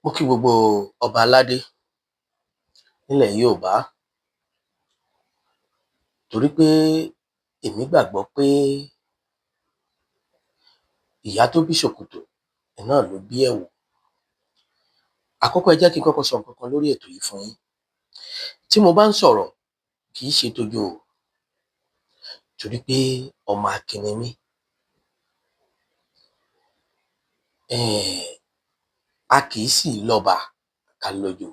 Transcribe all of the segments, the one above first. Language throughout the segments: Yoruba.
Mo kí gbogbo ọba aládé nílẹ̀ Yorùbá, torí pé èmi gbàgbọ́ pé ìyá tó bí ṣòkòtò náà ló bí ẹ̀wù. Àkọ́kọ́, ẹ jẹ́ kí n kọ́kọ́ sọ nǹkan kan lórí ètò yìí fún yín. Tí mo bá ń sọ̀rọ̀, kì í ṣe tójú o, torí pé ọmọ Akin ni mí. A kì í sì lọ́ba ká lójo.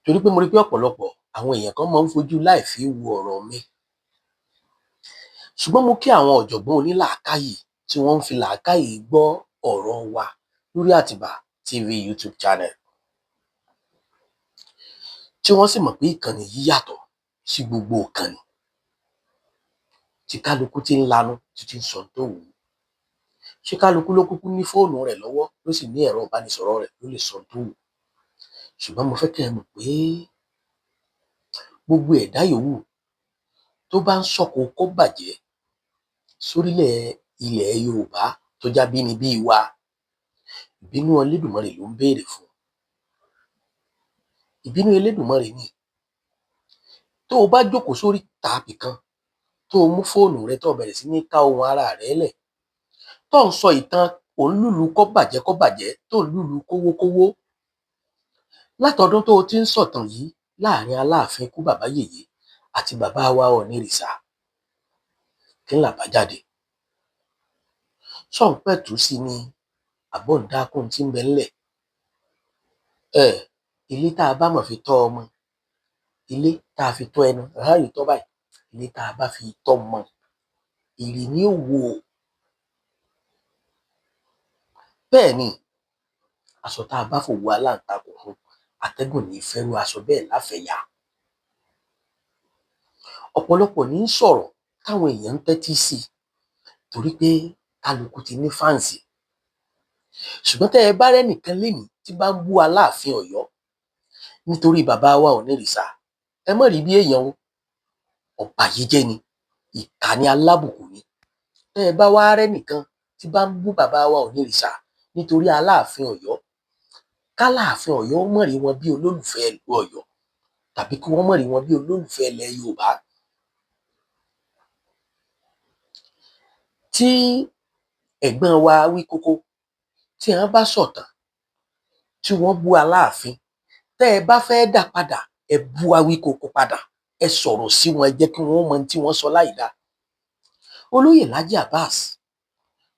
Torí pé mo rí pé ọ̀pọ̀lọpọ̀ àwọn èèyàn kan máa ń fojú láìfí wo ọ̀rọ̀ mi. Ṣùgbọ́n mo kí àwọn ọ̀jọ̀gbọ́n onílàákàyè tí wọ́n ń fi làákàyè gbọ́ ọ̀rọ̀ wa lórí Àtìbà TV YouTube channel, tí wọ́n sì mọ̀ pé ìkànnì yìí yàtọ̀ sí gbogbo ìkànnì tí kálukú ti ń lanu, tí ń sọ tó wù ú. Ṣé kálukú ló kúkú ní fóònù rẹ̀ lọ́wọ́, ló sì ní ẹ̀rọ ìbánisọ̀rọ̀ rẹ̀, ló lè sọ tó wù ú? Ṣùgbọ́n mo fẹ́ kẹ́ ẹ mọ̀ pé gbogbo ẹ̀dá yòówù tó bá ń sọ̀kò kó bàjẹ́ sórílẹ̀ ilẹ̀ Yorùbá tó jábínibí wa, ìbínú Elédùmarè ló ń béèrè fún. Ìbínú Elédùmarè ni. Tó o bá jókòó sórí tàbí kan, tó o mú fóònù rẹ, tó o bẹ̀rẹ̀ sí ní ká ohùn ara rẹ lẹ̀, tó ń sọ ìtàn òun lùlù kó bàjẹ́ kó bàjẹ́, tó ń lùlù kówókówó, látọdún tó o ti ń sọ̀tàn yìí láàrin Aláàfin ikú bàbá yèyé àti bàbá wa Ọ̀nìrìsà, kí ń là bá jáde? Ṣọ́ ń pẹ̀tù sí ni àbọ̀ ń dákún tí ń bẹ ńlẹ̀? Ilé tá a bá mọ̀ fi tọ́ ọmọ, ilé tá a fi tọ́ ẹnu, ráàyè tọ́ báyìí, ilé tá a bá fi tọ́ ọmọ, ìrì ni ó wò ó. Bẹ́ẹ̀ ni, aṣọ tá a bá fòwú aláǹtakùn hun, atẹ́gùn ní í fẹ́rú aṣọ bẹ́ẹ̀ láfẹ̀yà. Ọ̀pọ̀lọpọ̀ ní ń sọ̀rọ̀ táwọn èèyàn ń tẹ́tí sí i, torí pé kálukú ti ní fáǹsì. Ṣùgbọ́n tẹ́ ẹ bá rẹ́nìkan lénìí tí bá ń bú Aláàfin Ọ̀yọ́ nítorí bàbá wa Ọ̀nìrìsà, ẹ má rí bí èèyàn o, ọ̀bàyéjẹ́ ni, ìkà ni, alábùkù ni. Tẹ́ ẹ bá wá rẹ́nìkan tí bá ń bú bàbá wa Ọ̀nìrìsà nítorí Aláàfin Ọ̀yọ́, k'Aláàfin Ọ̀yọ́ mọ̀ rí wọn bí olólùfẹ́ ìlú Ọ̀yọ́, tàbí kí wọ́n mọ̀ rí wọn bí olólùfẹ́ ilẹ̀ Yorùbá. Tí ẹ̀gbọ́n wa Awíkókó tí wọ́n bá sọ̀tàn tí wọ́n bú Aláàfin, tẹ́ ẹ bá fẹ́ dá padà, ẹ bú Awíkókó padà, ẹ sọ̀rọ̀ sí wọn, ẹ jẹ́ kí wọ́n mọ tí wọ́n sọ láìda. Olóyè Lájí Abbas,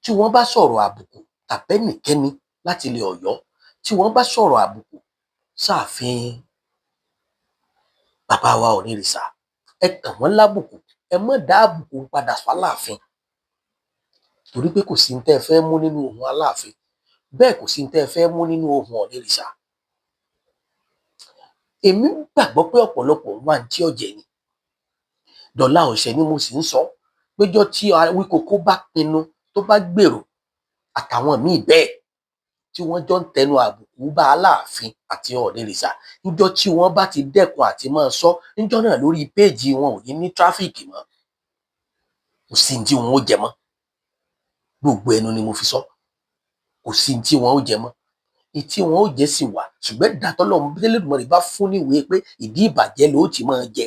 tí wọ́n bá sọ̀rọ̀ àbùkù tàbẹ́nìkẹ́ni láti ilẹ̀ Ọ̀yọ́, tí wọ́n bá sọ̀rọ̀ àbùkù sáàfin bàbá wa Ọ̀nìrìsà, ẹ kàn wọ́n lábùkù, ẹ má dá àbùkù padà fáláàfin, torí pé kò sí ní tẹ́ ẹ fẹ́ mú nínú ohun Aláàfin, bẹ́ẹ̀ kò sí ní tẹ́ ẹ fẹ́ mú nínú ohun Ọ̀nìrìsà. Èmi gbàgbọ́ pé ọ̀pọ̀lọpọ̀ wà ní tí ọ̀jẹ̀ ni. Dọ̀la ọ̀sẹ̀ ni mo sì ń sọ péjọ tí Awíkókó bá pinnu, tó bá gbèrò àtàwọn míì bẹ́ẹ̀ tí wọ́n jọ ń tẹnu àbùkù bá Aláàfin àti Ọ̀nìrìsà, níjọ́ tí wọ́n bá ti dẹ́kun àti máa sọ, níjọ́ náà lórí péèjì wọn ò ní ní tráfíìkì mọ́, kò sí ní tí wọn ó jẹ mọ́. Gbogbo ẹnu ni mo fi sọ, kò sí ní tí wọn ó jẹ mọ́. Ìtí wọn ó jẹ sì wà, ṣùgbọ́n ẹ̀dá tọ́lọ́run Elédùmarè bá fún níwèé pé ìdí ìbàjẹ́ ló ti máa jẹ,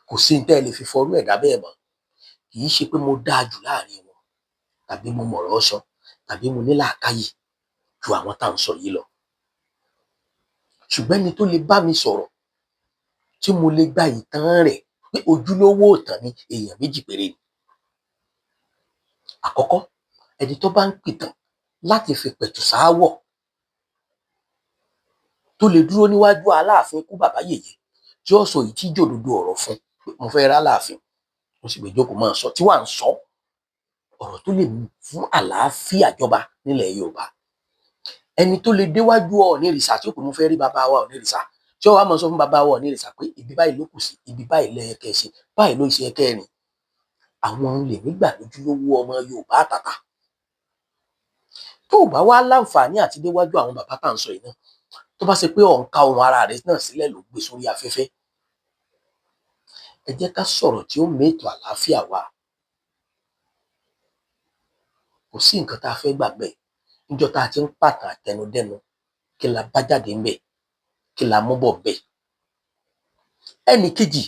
kò sí ní tẹ́ ẹ lè fi fọrú ẹ̀dá bẹ́ẹ̀ mọ́. Kì í ṣe pé mo dáa jù láàrin wọn, tàbí mo mọ̀rọ̀ sọ, tàbí mo ní làákàyè ju àwọn tá à ń sọ yìí lọ. Ṣùgbọ́n ẹni tó lè bá mi sọ̀rọ̀ tí mo lè gba ìtàn rẹ̀ pé ojúlówó ìtàn ni, èèyàn méjì péré ni. Àkọ́kọ́, ẹni tó bá ń pìtàn láti fi pẹ̀tù sááwọ̀, tó lè dúró níwájú Aláàfin ikú bàbá yèyé, tí ó sọ èyí tí jòdodo ọ̀rọ̀ fún, mo fẹ́ rá Aláàfin, mo sì gbé jókòó máa sọ tí wàá ń sọ ọ̀rọ̀ tó lè fún àlàáfíà jọba nílẹ̀ Yorùbá. Ẹni tó lè déwájú Ọ̀nìrìsà tí ó pè mo fẹ́ rí bàbá wa Ọ̀nìrìsà, tí ó wàá máa sọ fún bàbá wa Ọ̀nìrìsà pé ibi báyìí ló kù sí, ibi báyìí ló yẹ kẹ́ ẹ ṣe, báyìí ló ṣe kẹ́ ẹ rìn. Àwọn lè nígbà lójúlówó ọmọ Yorùbá àtàtà. Tó o bá wá láǹfààní àti déwájú àwọn bàbá tá à ń sọ yìí náà, tó bá ṣe pé ò ń ka ohùn ara rẹ náà sílẹ̀ ló gbé sórí afẹ́fẹ́, ẹ jẹ́ ká sọ̀rọ̀ tí ó mẹ́tò àlàáfíà wa. Kò sí nǹkan tá a fẹ́ gbà bẹ́ẹ̀. Níjọ́ tá a ti ń pàtàn àtẹnudẹ́nu, kí la bá jáde ńbẹ̀? Kí la mú bọ̀ ńbẹ̀? Ẹnì kejì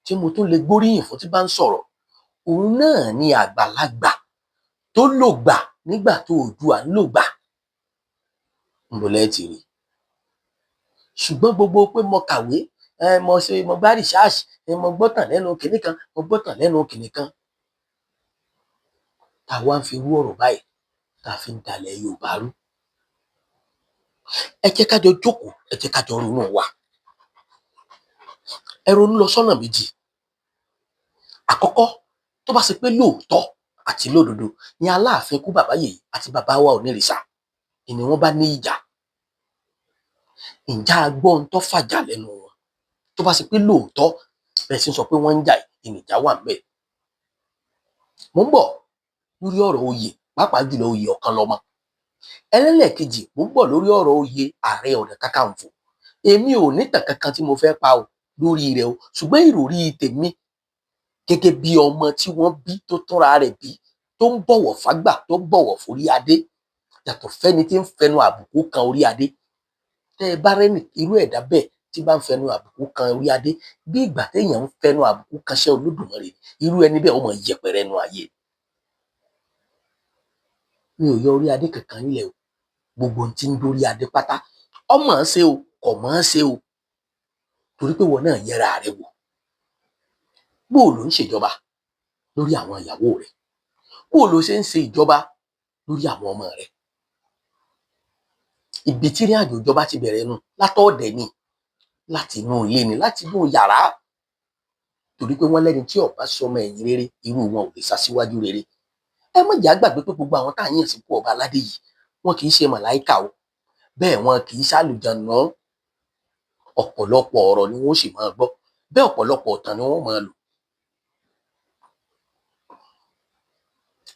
tí mo tún lè gbóríyìn fún tí bá ń sọ̀rọ̀, òun náà ni àgbàlagbà tó lògbà nígbà tó Oòduà ń lògbà. Ńbo lẹ́ ti rí? Ṣùgbọ́n gbogbo pé mo kàwé, mo ṣe, mo gbá research, mo gbọ́tàn lẹ́nu kinní kan, mo gbọ́tàn lẹ́nu kinní kan, tá a wá ń fi irú ọ̀rọ̀ báyìí tá a fi ń dalẹ̀ Yorùbá rú. Ẹ jẹ́ ká jọ jókòó, ẹ jẹ́ ká jọ ronú wa. Ẹ ronú lọ sọ́nà méjì. Àkọ́kọ́, tó bá ṣe pé lóòótọ́ àti lódodo ni Aláàfin kú bàbá yèyé àti bàbá wa Onírìṣà ni wọ́n bá ní ìjà, ǹjẹ́ a gbọ́ ohun tó fàjà lẹ́nu wọn? Tó bá ṣe pé lóòótọ́ bẹ́ẹ̀ sì ń sọ pé wọ́n ń jà ìnìjà wà ń bẹ̀. Mò ń bọ̀ lórí ọ̀rọ̀ oyè, pàápàá jùlọ oyè Ọ̀kanlọ́mọ. Ẹlẹ́lẹ́kejì, mò ń bọ̀ lórí ọ̀rọ̀ oyè Ààrẹ Ọ̀nà Kakanfò. Èmi ò nítàn kankan tí mo fẹ́ pa o lórí rẹ̀ o, ṣùgbọ́n ìròrí tèmi gẹ́gẹ́ bí ọmọ tí wọ́n bí tó túnra rẹ̀ bí, tó ń bọ̀wọ̀ fágbà, tó ń bọ̀wọ̀ forí adé, yàtọ̀ fẹ́ni tí ń fẹnu àbùkù kan orí adé. Tẹ́ ẹ bá rẹ́ni irú ẹ̀dá bẹ́ẹ̀ tí bá ń fẹnu àbùkù kan orí adé, bí ìgbà téèyàn ń fẹnu àbùkù kanṣẹ́ Olódùmarè, irú ẹni bẹ́ẹ̀ ó máa yẹpẹrẹ nu ayé. Mi ò yọ orí adé kankan nílẹ̀ o. Gbogbo ohun tí ń dórí adé pátá, ọmọ ń ṣe o, kò mọ̀ ń ṣe o, torí pé wọn náà yẹra rẹ wò. Bó o ló ń ṣèjọba lórí àwọn ìyàwó rẹ? Bó o ló ṣe ń ṣe ìjọba lórí àwọn ọmọ rẹ? Ibi tí ìrìn àjò ìjọba ti bẹ̀rẹ̀ nu látọ̀ọ̀dẹ̀ ni, láti inú ilé ni, láti inú yàrá. Torí pé wọ́n lẹ́ni tí ó bá sọmọ ẹ̀yìn rere, irú wọn ò lè ṣaṣíwájú rere. Ẹ má jẹ́ á gbàgbé pé gbogbo àwọn tá à ń yàn sípò ọba aládé yìí, wọn kì í ṣe màláìkà o, bẹ́ẹ̀ wọn kì í ṣàlùjànnú. Ọ̀pọ̀lọpọ̀ ọ̀rọ̀ ni wọ́n sì máa gbọ́, bẹ́ẹ̀ ọ̀pọ̀lọpọ̀ ọ̀tàn ni wọ́n máa lò.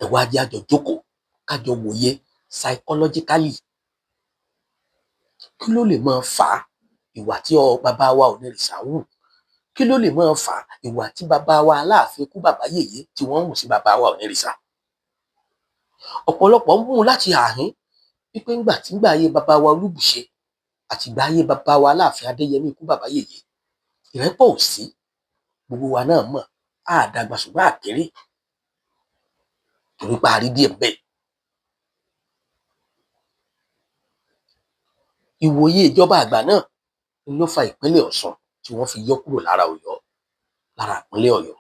Ẹ wá jẹ́ á jọ jókòó, ká jọ wòye psychologically. Kí ló lè máa fà á ìwà tí bàbá wa Onírìṣà ń hù? Kí ló lè máa fà á ìwà tí bàbá wa Aláàfin kú bàbá yèyé tí wọ́n ń hù sí bàbá wa Onírìṣà? Ọ̀pọ̀lọpọ̀ ń mú un láti àhín wípé ńgbà tí ńgbà ayé bàbá wa Olúbùṣe àti ìgbà ayé bàbá wa Aláàfin Adéyẹmí ikú bàbá yèyé, ìrẹ́pọ̀ ò sí. Gbogbo wa náà mọ̀, á dàgbà ṣùgbọ́n àkéré, torí pé a rí díẹ̀ bẹ́ẹ̀. Ìwòye ìjọba àgbà náà ló fa ìpínlẹ̀ Ọ̀ṣun tí wọ́n fi yọ kúrò lára Ọ̀yọ́, lára ìpínlẹ̀ Ọ̀yọ́.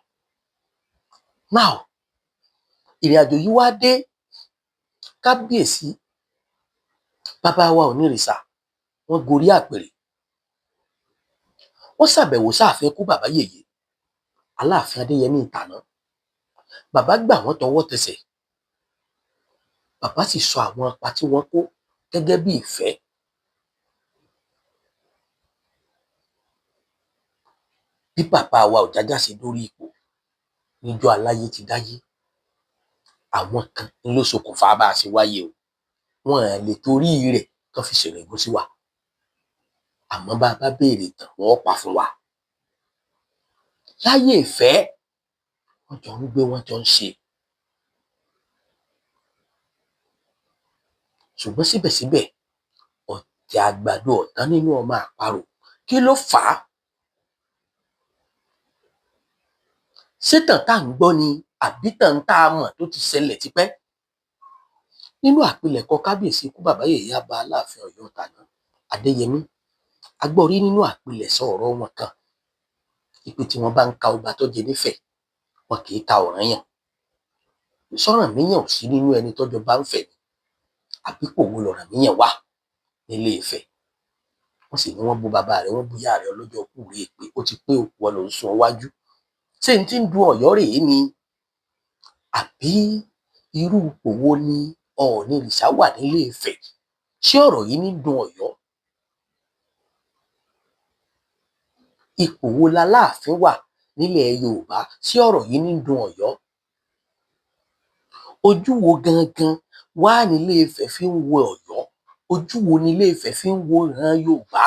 Now, ìrìn àjò yìí wá dé, kábíyèsí bàbá wa Onírìṣà wọ́n gorí àpèrè, wọ́n ṣàbẹ̀wò sáàfin kú bàbá yèyé Aláàfin Adéyẹmí ìtàná. Bàbá gbà wọ́n tọwọ́ tẹsẹ̀, bàbá sì sọ àwọn ipa tí wọ́n kó gẹ́gẹ́ bí ìfẹ́. Bí bàbá wa Ọ̀jájá ṣe dórí ipò níjọ́ aláyé ti dáyé, àwọn kan ló ṣokùnfà bá a ṣe wáyé o. Wọn à lè torí rẹ̀ kán fi ṣèrègùn sí wa, àmọ́ bá a bá béèrè ìtàn, wọn ó pa fún wa. Láyé ìfẹ́, wọ́n jọ ń gbé, wọ́n jọ ń ṣe. Ṣùgbọ́n síbẹ̀síbẹ̀, ọ̀tẹ̀ àgbàdo ọ̀tán nínú ọmọ àparò. Kí ló fà á? Ṣétàn tá à ń gbọ́ ni àbí tàn tá a mọ̀ tó ti ṣẹlẹ̀ tipẹ́? Nínú àpilẹ̀kọ kábíyèsí ikú bàbá yèyé àbá Aláàfin Ọ̀yọ́ tàná Adéyẹmí, a gbọ́ rí nínú àpilẹ̀sọ ọ̀rọ̀ wọn kan ìpè tí wọ́n bá ń ka ọba tó jẹ nífẹ̀ẹ́, wọn kì í ka Ọ̀rànyàn. Sọ̀rànmíyàn ò sí nínú ẹni tọ́jọba ń fẹ̀ ni, àbí kò wo lọ̀rànmíyàn wà nílé Ifẹ̀? Wọ́n sì ní wọ́n bú bàbá rẹ̀, wọ́n bú ìyá rẹ̀ ọlọ́jọ́ kú rèé pé ó ti pé wọ́n ló ń sún wájú. Ṣé n tí ń dun Ọ̀yọ́ rèé ni? Àbí irú ipò wo ni Ọ̀ọ̀nirìṣà wà nílé Ifẹ̀? Ṣé ọ̀rọ̀ yìí ní dun Ọ̀yọ́? Ipò wo l'Aláàfin wà nílẹ̀ Yorùbá? Ṣé ọ̀rọ̀ yìí ní dun Ọ̀yọ́? Ojú wo gangan wá nílé Ifẹ̀ fi ń wo Ọ̀yọ́? Ojú wo nílé Ifẹ̀ fi ń wo ìran Yorùbá?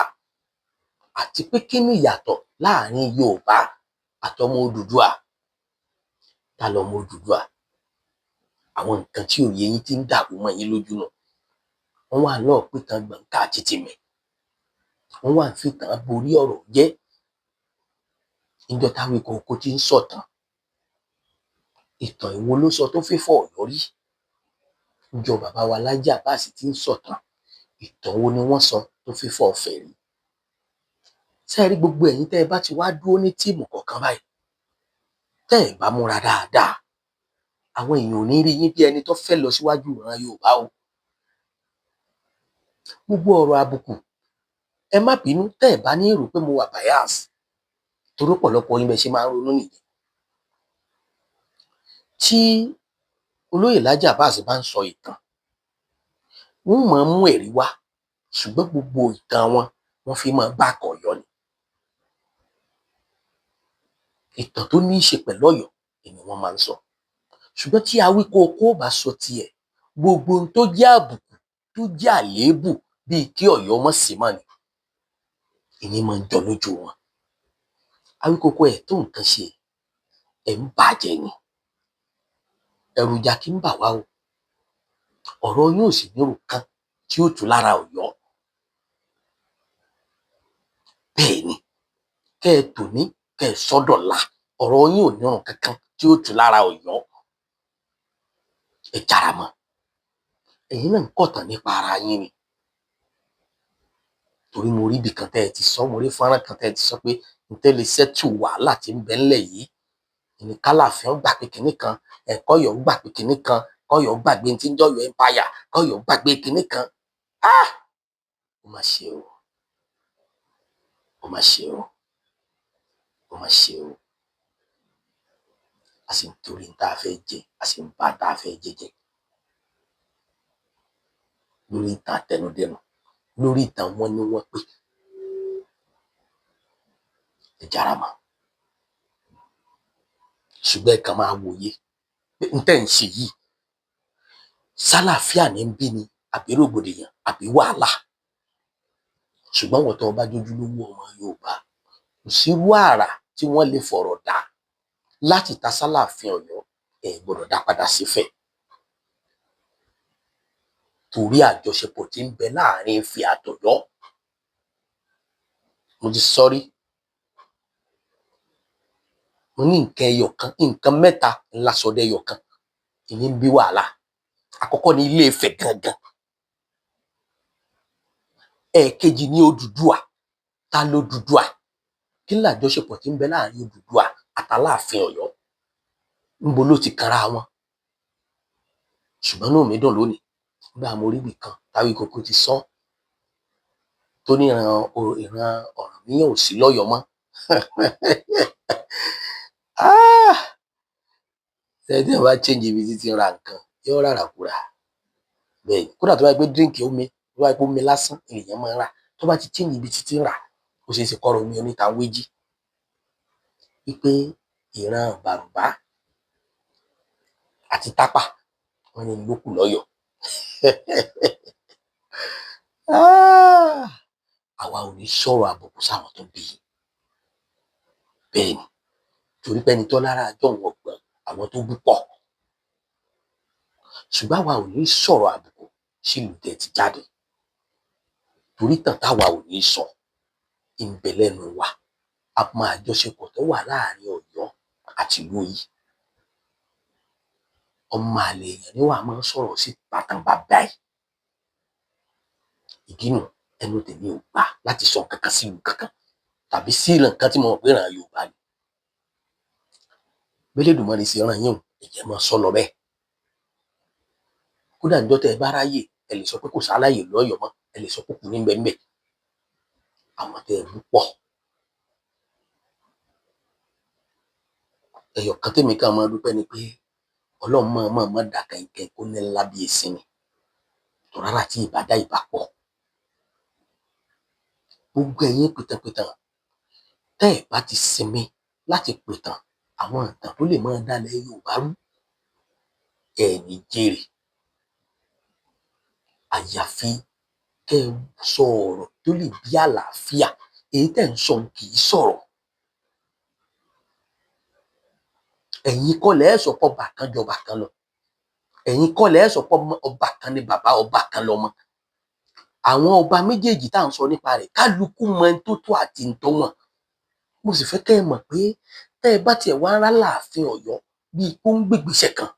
Àti pé kí ni ìyàtọ̀ láàrin Yorùbá àtọmọ Odùduwà? Ta lọmọ Odùduwà? Àwọn nǹkan tí òye yín ti ń dàrú mọ́ yín lójú nù. Wọ́n wà lọ́ọ̀ pìtàn Gbọ̀ǹká àti Tìmì, wọ́n wà ń fìtàn borí ọ̀rọ̀ jẹ́. Níjọ́ t'Áwíkókó ti ń sọ̀tàn, ìtàn ìwo ló sọ tó fífọ́ Ọ̀yọ́ rí? Níjọ́ bàbá wa Lájí Àbáàsì ti ń sọ̀tàn, ìtàn wo ni wọ́n sọ tó fífọ́ Ifẹ̀ rí? Ṣé ẹ rí gbogbo ẹ̀yin tẹ́ ẹ bá ti wá dúró ní team kọ̀ọ̀kan báyìí, tẹ́ ẹ bá múra dáadáa, àwọn èèyàn ò ní rí yín bí ẹni tó fẹ́ lọ síwájú ìran Yorùbá o. Gbogbo ọ̀rọ̀ àbùkù, ẹ má bínú tẹ́ ẹ bá ní rò pé mo wà bias, torí ọ̀pọ̀lọpọ̀ yín bẹ́ẹ̀ ṣe máa ń ronú nìyẹn. Tí olóyè Lájí Àbáàsì bá ń sọ ìtàn, wọ́n máa mú ẹ̀rí wá, ṣùgbọ́n gbogbo ìtàn wọn, wọ́n fi máa back Ọ̀yọ́ ni. Ìtàn tó ní í ṣe pẹ̀lú Ọ̀yọ́ ni wọ́n máa ń sọ. Ṣùgbọ́n tí Awíkókó bá sọ tiẹ̀, gbogbo ohun tó jẹ́ àbùkù, tó jẹ́ àléébù, bíi kí Ọ̀yọ́ mọ̀ sí mọ́ ni, ìní máa ń jọ lójú wọn. Awíkókó ẹ̀ tó nǹkan ṣe, ẹ̀ ń bàjẹ́ ni. Ẹ̀rù ìjà kì í bà wá o. Ọ̀rọ̀ yín ò sì nírò kan tí ó tù lára Ọ̀yọ́. Bẹ́ẹ̀ ni, kẹ́ ẹ tòní, kẹ́ ẹ sọ́dọ̀la, ọ̀rọ̀ yín ò nírun kankan tí ó tù lára Ọ̀yọ́. Ẹ jára mọ́. Ẹ̀yin náà ń kọ̀tàn nípa ara yín ni. Torí mo rí ibì kan tẹ́ ẹ ti sọ, mo rí fọ́nrán kan tẹ́ ẹ ti sọ pé ntẹ́ lè settle wàhálà tí ń bẹ ńlẹ̀ yìí ní k'Aláàfin ó gbà pé kinní kan, ẹ̀ k'Ọ́yọ́ gbà pé kinní kan, k'Ọ́yọ́ gbàgbé tí ń jọ́yọ̀ empire, k'Ọ́yọ́ gbàgbé kinní kan. Ah! Ó mà ṣe o. Ó mà ṣe o. Ó mà ṣe o. A sì ń torí n tá a fẹ́ jẹ, a sì ń bà tá a fẹ́ jẹ jẹ́. Lórí ìtàn àtẹnudẹ́nu, lórí ìtàn wọn ní wọ́n pé. Ẹ jára mọ́. Ṣùgbọ́n ẹ kàn máa wòye pé n tẹ́ ń ṣe yìí, sálàáfíà ní ń bí ni àbí rògbòdìyàn àbí wàhálà. Ṣùgbọ́n wọ́n tó bá jójúlówó ọmọ Yorùbá, kò sírú àrà tí wọ́n lè fọ̀rọ̀ dá láti ta sálàáfín Ọ̀yọ́, ẹ gbọ́dọ̀ dá padà sífẹ̀. Torí àjọṣepọ̀ tí ń bẹ láàrin Ifẹ̀ àtọ̀yọ́. Mo ti sọ rí. Mo ní nǹkan ẹyọ kan, nǹkan mẹ́ta ńlá sọdẹ ẹyọ kan, ìní ń bí wàhálà. Àkọ́kọ́ ní Ilé Ifẹ̀ gangan. Ẹ̀ẹ̀kejì ní Odùduwà. Ta lOdùduwà? Kí ni àjọṣepọ̀ tí ń bẹ láàrin Odùduwà àtàláàfin Ọ̀yọ́? Ńbo ló ti kanra wọn? Ṣùgbọ́n inú mi dùn lónìí nígbà mo rí ibì kan t'Áwíkókó ti sọ tó ní ìran Ọ̀rànmíyàn ò sí lọ́yọ̀ọ́ mọ́. Ah! Ṣé tí èèyàn bá change ibi tí ti ń ra nǹkan, yóò rà ràkúrà. Bẹ́ẹ̀ ni, kódà tó bá jẹ́ pé drink omi, tó bá jẹ́ pé omi lásán èèyàn máa ń rà, tó bá ti change ibi tí ti ń rà, ó ṣeé ṣe kó ra omi oníta wéjì. Wípé ìran Bàrùbá àti Tápà wọ́n ní ló kù lọ́yọ̀ọ́. Ah! Àwa ò ní sọ̀rọ̀ àbùkù sáwọn tó bí yín. Bẹ́ẹ̀ ni, torí pé ẹni tó lára àjọ òun ọ̀gbọ́n, àwọn tó bú pọ̀. Ṣùgbọ́n àwa ò ní sọ̀rọ̀ àbùkù sílùú tẹ́ ti jáde. Torí ìtàn táwa ò ní sọ, ń bẹ lẹ́nu wa. A mọ àjọṣepọ̀ tó wà láàrin Ọ̀yọ́ àti ìlú yìí. Ọmọ àlè èèyàn ni wàá máa ń sọ̀rọ̀ sí ìbátan bàbá ẹ̀. Ìdí nù, ẹnu tèmi ò gbà láti sọ nǹkan kan sí ìlú kankan tàbí sí ìran kan tí mo mọ̀ pé ìran Yorùbá ni. B'Elédùmarè ṣe rán yín o, ẹ jẹ́ máa sọ lọ bẹ́ẹ̀. Kódà níjọ́ tẹ́ ẹ bá ráyè, ẹ lè sọ pé kò sáláyè lọ́yọ̀ọ́ mọ́, ẹ lè sọ pé kù ní bẹ́ẹ̀ bẹ́ẹ̀. Àwọn tẹ́ ẹ bú pọ̀. Ẹyọ kan tèmi kan máa dúpẹ́ ni pé Ọlọ́run mọ̀ mọ̀ mọ̀ dà kẹ̀kẹ́ kó ní ńlá bí èsì ni. Torí àrà tí ìbá dá ìbá pọ̀. Gbogbo ẹ̀yin pìtànpìtàn, tẹ́ ẹ bá ti sinmi láti pìtàn àwọn ìtàn tó lè máa dálẹ̀ Yorùbá rú, ẹ ní jèrè. Àyàfi kẹ́ ẹ sọ ọ̀rọ̀ tó lè bí àlàáfíà, èyí tẹ́ ń sọ kì í sọ̀rọ̀. Ẹ̀yin kọ́ lẹ sọ pé ọba kan jọba kan lọ. Ẹ̀yin kọ́ lẹ sọ pé ọba kan ni bàbá, ọba kan lọmọ. Àwọn ọba méjèèjì tá à ń sọ nípa rẹ̀, kálukú mọ ẹni tó tó àti ń tó wọ̀n. Mo sì fẹ́ kẹ́ ẹ mọ̀ pé tẹ́ ẹ bá tiẹ̀ wá ń rá Láàfin Ọ̀yọ́ bíi kó ń gbègbèsẹ̀ kan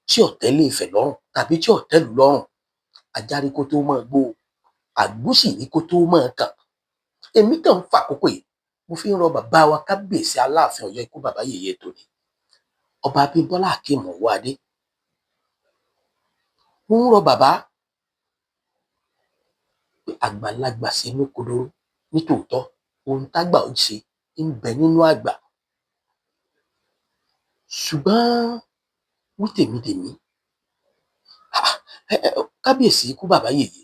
tí ọ̀tẹ̀ lè fẹ̀ lọ́rùn tàbí tí ọ̀tẹ̀ lù lọ́rùn, ajárí kó tó máa gbó, àgbóṣì ní kó tó máa kàn. Èmi kàn ń fàkókò yìí, mo fi ń rọ bàbá wa kábíyèsí Aláàfin Ọ̀yọ́, ikú bàbá yèyé tòní, Ọba Abímbọ́lá Akeem Ọwọ́adé. Mo ń rọ bàbá pé àgbàlagbà sínú kodoro nítòótọ́, ohun tágbà ó ṣe ń bẹ nínú àgbà. Ṣùgbọ́n wí tèmi tèmi, kábíyèsí ikú bàbá yèyé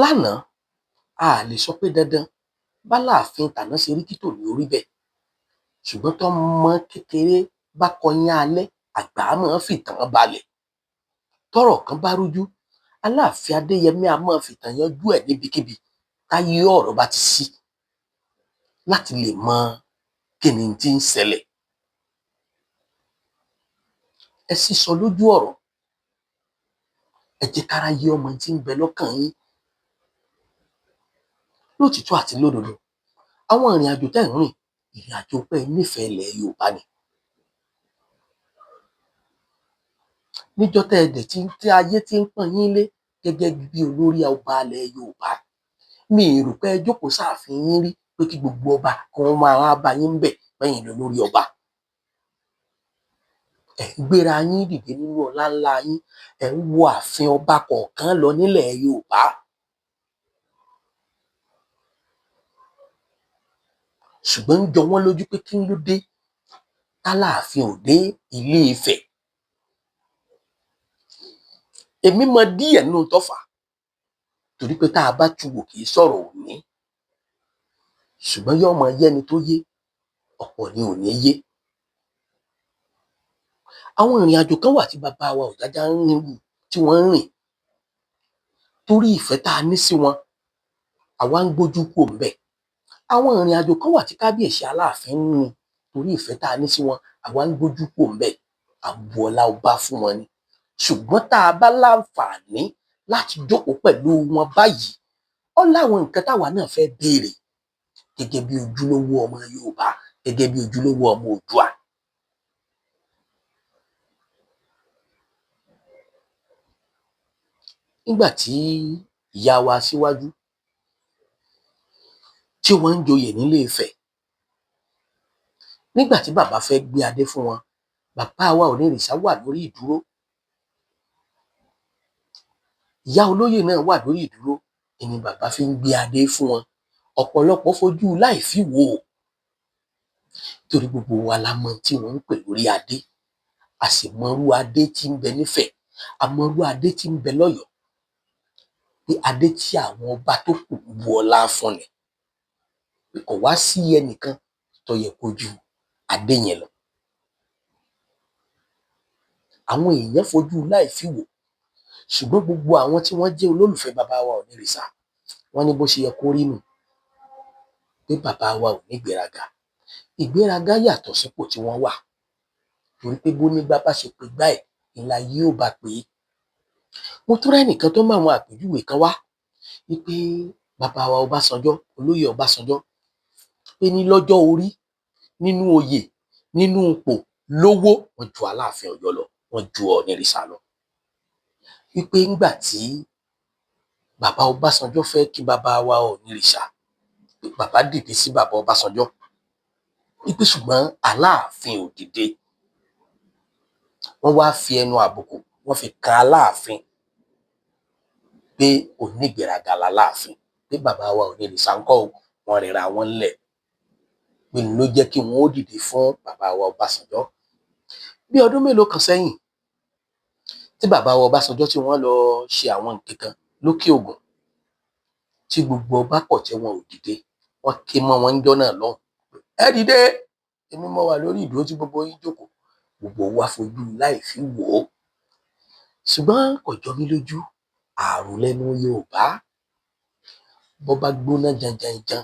lánàá, a lè sọ pé dandan báláàfin tàná ṣe rí kí tòní orí bẹ́ẹ̀. Ṣùgbọ́n tọ́mọ kékeré bá kọyán alẹ́, àgbà máa fìtàn balẹ̀. Tọ́rọ̀ kan bá rújú, Aláàfin Adéyẹmí a máa fìtàn yanjú ẹ̀ níbikíbi táyé ọ̀rọ̀ bá ti sí láti lè mọ kíni tí ń ṣẹlẹ̀. Ẹ sísọ lójú ọ̀rọ̀, ẹ jẹ́ kára yé ọmọ tí ń bẹ lọ́kàn yín lótìtọ́ àti lódodo. Àwọn ìrìn àjò tẹ́ ń rìn, ìrìn àjò pé nífẹ̀ẹ́ ilẹ̀ Yorùbá ni. Níjọ́ tẹ́ ẹ dẹ̀ tí ayé ti ń pọ́n yín lé gẹ́gẹ́ bí olórí ọba ilẹ̀ Yorùbá, mi ì rò pé ẹ jókòó sáàfin yín rí pé kí gbogbo ọba kí wọ́n máa wá bá yín ń bẹ̀ pẹ́yìn lólórí ọba. Ẹ̀ ń gbéra yín dìde nínú ọlá ńlá yín, ẹ̀ ń wo ààfin ọba kọ̀ọ̀kan lọ nílẹ̀ Yorùbá. Ṣùgbọ́n ń jọ wọ́n lójú pé kí ló dé tálàáfin ò dé Ilé Ifẹ̀. Èmi mọ díẹ̀ nínú tó fà á, torí pé tá a bá tu wò kì í sọ̀rọ̀ òní. Ṣùgbọ́n yóò mọ yẹ́ni tó yé, ọ̀pọ̀ ni ò ní yé. Àwọn ìrìn àjò kan wà tí bàbá wa Ọ̀jájá ń rìn tí wọ́n ń rìn torí ìfẹ́ tá a ní sí wọn, àwa ń gbójú kúrò ńbẹ̀. Àwọn ìrìn àjò kan wà tí kábíyèsí Aláàfin ń rìn torí ìfẹ́ tá a ní sí wọn, àwa ń gbójú kúrò ńbẹ̀. À ń bu ọlá ọba fún wọn ni. Ṣùgbọ́n tá a bá láǹfààní láti jókòó pẹ̀lú wọn báyìí, ó láwọn nǹkan táwa náà fẹ́ béèrè gẹ́gẹ́ bí ojúlówó ọmọ Yorùbá, gẹ́gẹ́ bí ojúlówó ọmọ Oòduà. Nígbà tí ìyá wa síwájú tí wọ́n ń joyè nílé Ifẹ̀, nígbà tí bàbá fẹ́ gbé adé fún wọn, bàbá wa Onírìṣà wà lórí ìdúró, ìyá olóyè náà wà lórí ìdúró, ìní bàbá fi ń gbé adé fún wọn. Ọ̀pọ̀lọpọ̀ fojú láì fi wò ó, torí gbogbo wa la mọ̀ tí wọ́n ń pè lórí adé, a sì mọrú adé tí ń bẹ nífẹ̀ẹ́, a mọrú adé tí ń bẹ lọ́yọ̀ọ́, pé adé tí àwọn ọba tó kù ń bu ọlá fún ni, pé kò wá sí ẹnìkan tó yẹ kó ju adé yẹn lọ. Àwọn èèyàn fojú láì fi wò, ṣùgbọ́n gbogbo àwọn tí wọ́n jẹ́ olólùfẹ́ bàbá wa Onírìṣà, wọ́n ní bó ṣe yẹ kó rí nù, pé bàbá wa ò ní ìgbéraga. Ìgbéraga yàtọ̀ sípò tí wọ́n wà, torí pé bó nígbà bá ṣe pé gbá ẹ̀ ńlá yóò bá pé. Mo tún rẹ́nìkan tó mú àwọn àpèjúwe kan wá wípé bàbá wa Ọbásanjọ́, olóyè Ọbásanjọ́, pé ní lọ́jọ́ orí, nínú oyè, nínú ipò, lówó, wọ́n ju Aláàfin Ọ̀yọ́ lọ, wọ́n ju Ọ̀nìrìṣà lọ. Wípé ńgbà tí bàbá Ọbásanjọ́ fẹ́ kí bàbá wa Ọ̀nìrìṣà, pé bàbá dìde sí bàbá Ọbásanjọ́, wípé ṣùgbọ́n Aláàfin ò dìde. Wọ́n wá fi ẹnu àbùkù, wọ́n fi kan Aláàfin pé onígbéraga láláàfin, pé bàbá wa Ọ̀nìrìṣà ńkọ́ o, wọ́n rẹra wọn ńlẹ̀, pé ló jẹ́ kí wọ́n ó dìde fún bàbá wa Ọbásanjọ́. Bí ọdún mélòó kan sẹ́yìn tí bàbá wa Ọbásanjọ́ tí wọ́n lọ ṣe àwọn nǹkan kan lókè Ògùn, tí gbogbo ọba pọ̀ tí wọn ò dìde, wọ́n ké mọ́ wọn ńjọ́ náà lọ́hùn. Ẹ dìde, èmi mo wà lórí ìdúró tí gbogbo yín jókòó. Gbogbo wa fojú láì fi wò ó. Ṣùgbọ́n kò jọ mí lójú, ààrùn lẹ́nu Yorùbá, bó bá gbóná janjanjan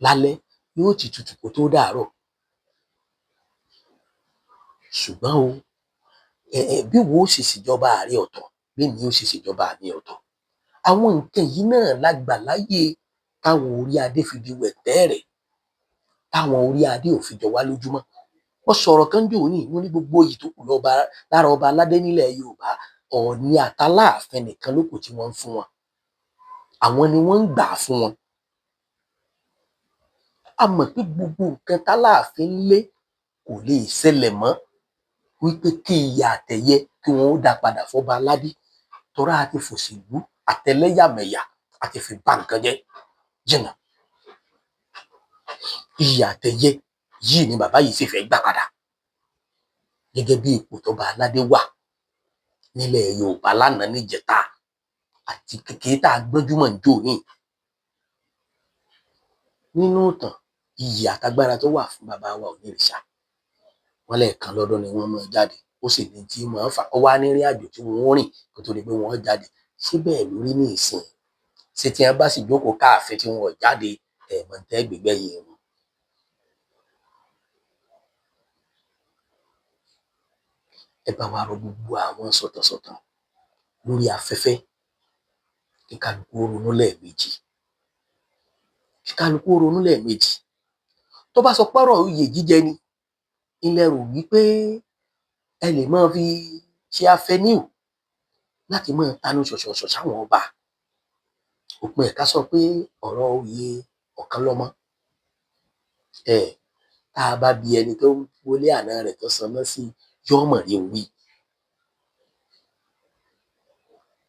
lálẹ́, yóò ti tutù kó tó dàárọ̀. Ṣùgbọ́n o, bí wo ó ṣe ṣèjọba ààrẹ ọ̀tọ̀, bí èmi ó ṣe ṣèjọba mi ọ̀tọ̀. Àwọn nǹkan yìí náà la gbà láyè táwọn orí adé fi di wẹ̀tẹ́ẹ̀rẹ̀, táwọn orí adé ò fi jọ wá lójúmọ́. Wọ́n sọ̀rọ̀ kan jò ní, mo ní gbogbo oyè tó kù lọ́ba lára ọba aládé nílẹ̀ Yorùbá, Ọọ̀ni àtAláàfin nìkan ló kù tí wọ́n ń fún wọn. Àwọn ni wọ́n ń gbà á fún wọn. A mọ̀ pé gbogbo nǹkan tÁláàfin ń lé kò lè ṣẹlẹ̀ mọ́, wípé kí iyì àtẹ̀yẹ kí wọ́n ó dá padà fọba aládé, tọ́ra àti fòṣèlú àtẹlẹ́yàmẹ̀yà àti fi bà nǹkan jẹ́ jìnnà. Iyì àtẹ̀yẹ yìí ni bàbá yìí sì fẹ́ gbà padà gẹ́gẹ́ bí ipò tọba aládé wà nílẹ̀ Yorùbá lánàá níjẹta àti kékeré tá a gbọ́njúmọ̀ ń jò ní. Nínú ìtàn, iyì àtagbára tó wà fún bàbá wa Ọ̀ọ̀nirìṣà, wọn lẹ́ẹ̀kan lọ́dún ni wọ́n máa jáde, ó sì ní tí máa fà ó wá ní ìrìn àjò tí wọ́n rìn kó tó di pé wọ́n jáde. Ṣé bẹ́ẹ̀ lórí ní ìsìn? Ṣé tí wọ́n bá sì jókòó káàfin tí wọn ò jáde, ẹ̀ mọ̀ tẹ́ gbégbẹ́yìn wọn? Ẹ bá wa rọ gbogbo àwọn sọ̀tànsọ̀tàn lórí afẹ́fẹ́ kí kálukú ronú lẹ́ẹ̀mejì, kí kálukú ronú lẹ́ẹ̀mejì. Tó bá sọ pọ́rọ̀ oyè jíjẹ ni ilẹ̀ rò wípé ẹ lè máa fi ṣe afẹníù láti máa tanu ṣọ̀ṣọ̀ṣọ̀ sáwọn ọba. Òpin ẹ̀ka sọ pé ọ̀rọ̀ oyè ọ̀kan lọ́mọ. Ẹ̀ tá a bá bi ẹni tó ń wọlé àná rẹ̀ tó sanná sí yọ́ mọ̀ rí wí.